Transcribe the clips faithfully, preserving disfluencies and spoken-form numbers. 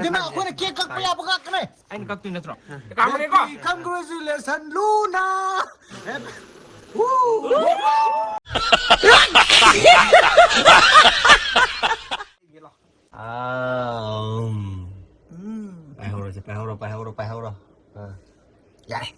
ꯀꯩꯅꯣ, ꯑꯩꯈꯣꯏꯅ ꯀꯦꯛ ꯀꯛꯄ ꯌꯥꯕ ꯉꯥꯛꯇꯅꯦ꯫ ꯑꯩꯅ ꯀꯛꯇꯣꯏ ꯅꯠꯇ꯭ꯔꯣ? ꯀꯥꯝꯃꯒꯦꯀꯣ꯫ Happy congratulation, Luna! Happy- Woo! ꯑꯥ, ꯎꯝ꯫ ꯎꯝ꯫ ꯄꯥꯏꯍꯧꯔꯣꯁꯦ, ꯄꯥꯏꯍꯧꯔꯣ, ꯄꯥꯏꯍꯧꯔꯣ, ꯄꯥꯏꯍꯧꯔꯣ꯫ ꯑꯥ꯫ ꯌꯥꯔꯦ꯫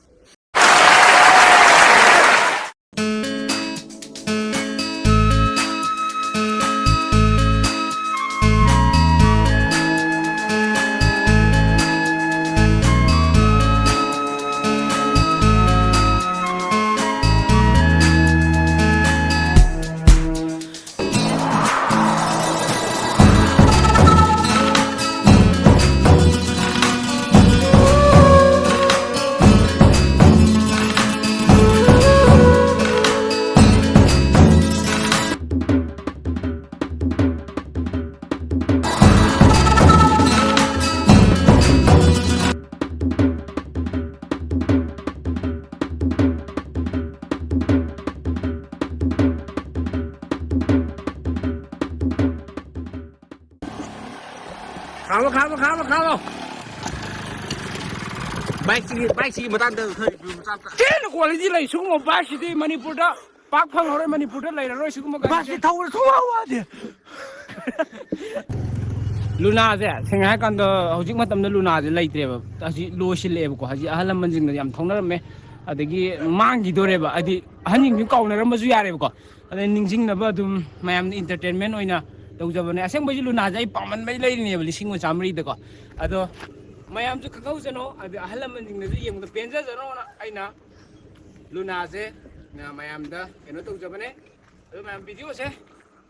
ꯈꯥꯝꯃꯣ, ꯈꯥꯝꯃꯣ, ꯈꯥꯝꯃꯣ, ꯈꯥꯝꯃꯣ꯫ ꯕꯥꯏꯛꯁꯤꯒꯤ, ꯕꯥꯏꯛꯁꯤꯒꯤ ꯃꯇꯥꯡꯗ ꯈꯔ review ꯃꯆꯥ ꯑꯝꯇ꯫ ꯊꯤꯅ quality ꯂꯩ꯫ ꯁꯤꯒꯨꯝꯕ ꯕꯥꯏꯛꯁꯤꯗꯤ ꯃꯅꯤꯄꯨꯔꯗ ꯄꯥꯛ ꯐꯪꯉꯔꯣꯏ, ꯃꯅꯤꯄꯨꯔꯗ ꯂꯩꯔꯔꯣꯏ ꯁꯤꯒꯨꯝꯕ ꯒꯥꯔꯤꯁꯦ꯫ ꯕꯥꯏꯛꯁꯤ ꯊꯧꯕꯗ ꯁꯨꯡꯋꯥ ꯋꯥꯗꯦ꯫ ꯂꯨꯅꯥꯁꯦ ꯁꯦꯡꯅ ꯍꯥꯏꯔꯀꯥꯟꯗ ꯍꯧꯖꯤꯛ ꯃꯇꯝꯗ ꯂꯨꯅꯥꯁꯦ ꯂꯩꯇ꯭ꯔꯦꯕ꯫ ꯍꯧꯖꯤꯛ ꯂꯣꯏꯁꯤꯜꯂꯛꯑꯦꯕꯀꯣ꯫ ꯍꯧꯖꯤꯛ ꯑꯍꯜ ꯂꯃꯟꯁꯤꯡꯅ ꯌꯥꯝ ꯊꯧꯅꯔꯝꯃꯦ, ꯑꯗꯒꯤ ꯃꯥꯡꯈꯤꯗꯣꯔꯦꯕ꯫ ꯍꯥꯏꯗꯤ ꯑꯍꯟꯁꯤꯡꯁꯨ ꯀꯥꯎꯅꯔꯝꯕꯁꯨ ꯌꯥꯔꯦꯕꯀꯣ꯫ ꯑꯗꯩ ꯅꯤꯡꯁꯤꯡꯅꯕ ꯑꯗꯨꯝ ꯃꯌꯥꯝꯅ entertainment ꯑꯣꯏꯅ ꯇꯧꯖꯕꯅꯦ꯫ ꯑꯁꯦꯡꯕꯩꯁꯨ ꯂꯨꯅꯥꯁꯦ ꯑꯩ ꯄꯥꯝꯃꯟꯕꯩ ꯂꯩꯔꯤꯅꯦꯕ, ꯂꯤꯁꯤꯡ ꯑꯃ ꯆꯥꯝꯃꯔꯤꯗꯀꯣ꯫ ꯑꯗꯣ ꯃꯌꯥꯝꯁꯨ ꯈꯪꯍꯧꯖꯅꯣ, ꯑꯗꯩ ꯑꯍꯜ ꯂꯃꯟꯁꯤꯡꯅꯁꯨ ꯌꯦꯡꯕꯗ ꯄꯦꯟꯖꯖꯅꯣꯅ ꯑꯩꯅ ꯂꯨꯅꯥꯁꯦ, ꯑ, ꯃꯌꯥꯝꯗ ꯀꯩꯅꯣ ꯇꯧꯖꯕꯅꯦ꯫ ꯑꯗꯣ ꯃꯌꯥꯝ videoꯁꯦ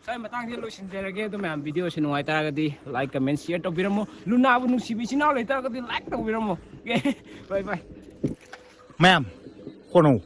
ꯁ꯭ꯋꯥꯏ ꯃꯇꯥꯡꯁꯤꯗ ꯂꯣꯏꯁꯤꯟꯖꯔꯒꯦ꯫ ꯑꯗꯣ ꯃꯌꯥꯝ videoꯁꯦ ꯅꯨꯡꯉꯥꯏꯇꯥꯔꯒꯗꯤ like, comment, share ꯇꯧꯕꯤꯔꯝꯃꯣ꯫ ꯂꯨꯅꯥꯕꯨ ꯅꯨꯡꯁꯤꯕ ꯏꯆꯤꯟ ꯏꯅꯥꯎ ꯂꯩꯇꯥꯔꯒꯗꯤ like ꯇꯧꯕꯤꯔꯝꯃꯣ꯫ Okay, bye bye꯫ ꯃꯌꯥꯝ ꯍꯣꯠꯅꯧ꯫